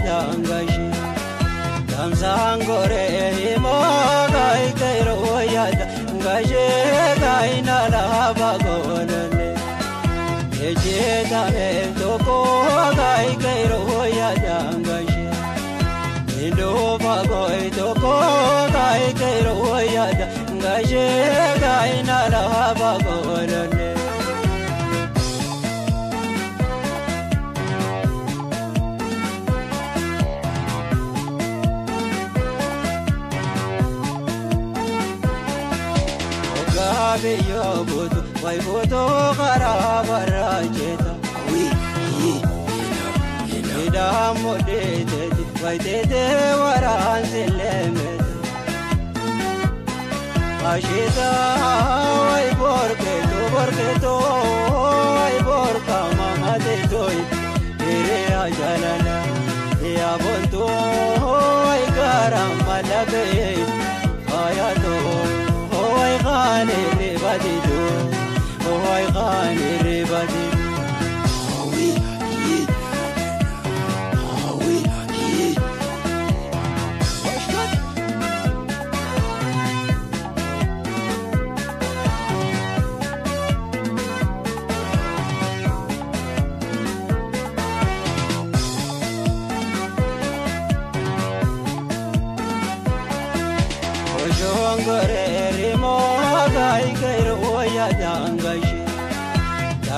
dangashi Damsangore mogai kairo ya dangashi kaina la bagolole Ejeta me toko gai kairo ya dangashi Indo bagoi toko gai kairo ya dangashi kaina la bagolole Yobutu waibutu karabarajeta wi ina modete waitete waransilemeta ashita wai borketo borketo wai borka mama tetoi ere ajalala ya bonto wai karamalabe ayato Oi khani ribadidu, oi khani ribadidu. Awi yi, awi yi.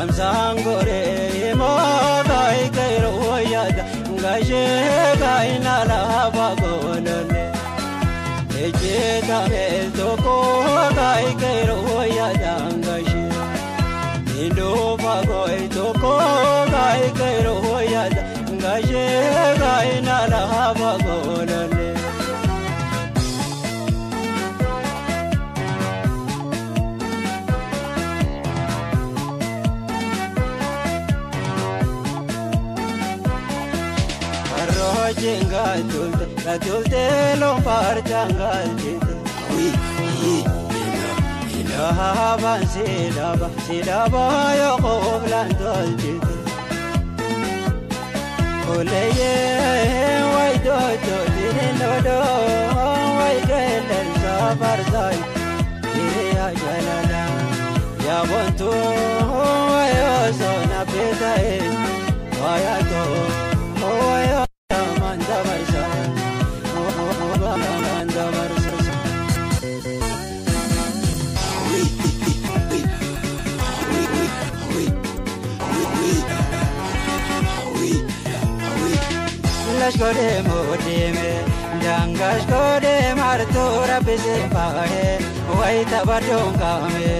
Damsangore mogai kairo ya dangashi kaina la bagolole Ejeta me toko gai kairo ya dangashi Indo bagoi toko gai kairo ya dangashi kaina la bagolole Jenga tulte, tulte lompar jangal jete. Wi ina ina haban silaba silaba yo qoblan dol jete. Oleye wai do do dino do wai gelen sabar zai. Ya jalala ya bontu ayo sona petai waya to waya Lashkore modime, dangashkore martura bise pahe, waita badon kame.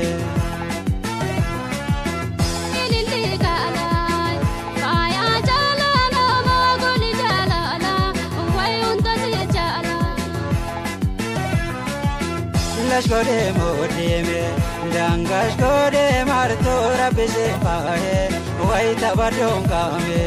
Lashkore modime, dangashkore martura bise pahe, waita badon kame.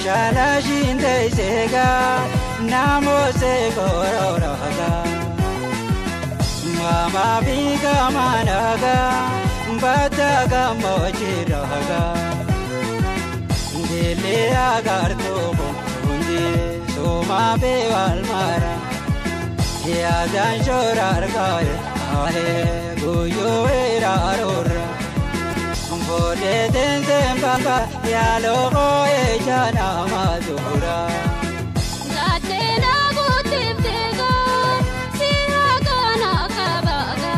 Shala shinde sega namo se gororaga mama biga managa badaga mochiraga dile agar to bunde soma bewal mara ya dan shorar gaye ahe guyo era rora Bole den den baba ya logo e jana madura Gate na gutip dega siha na kabaga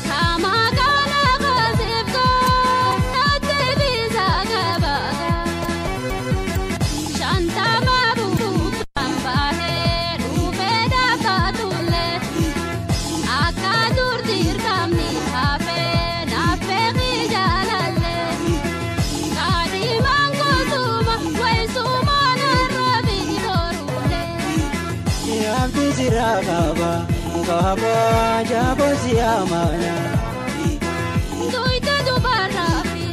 Kama kana gazip go nate biza gabaga Shanta mabu kambahe rupe da katule Akadur dir kamni hafe Baba, Baba, Jabo Siamana. Doita dubarafi,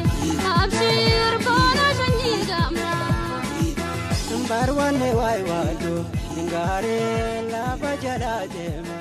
Barwanne waay waaddu gaaree lafa jalaa deema.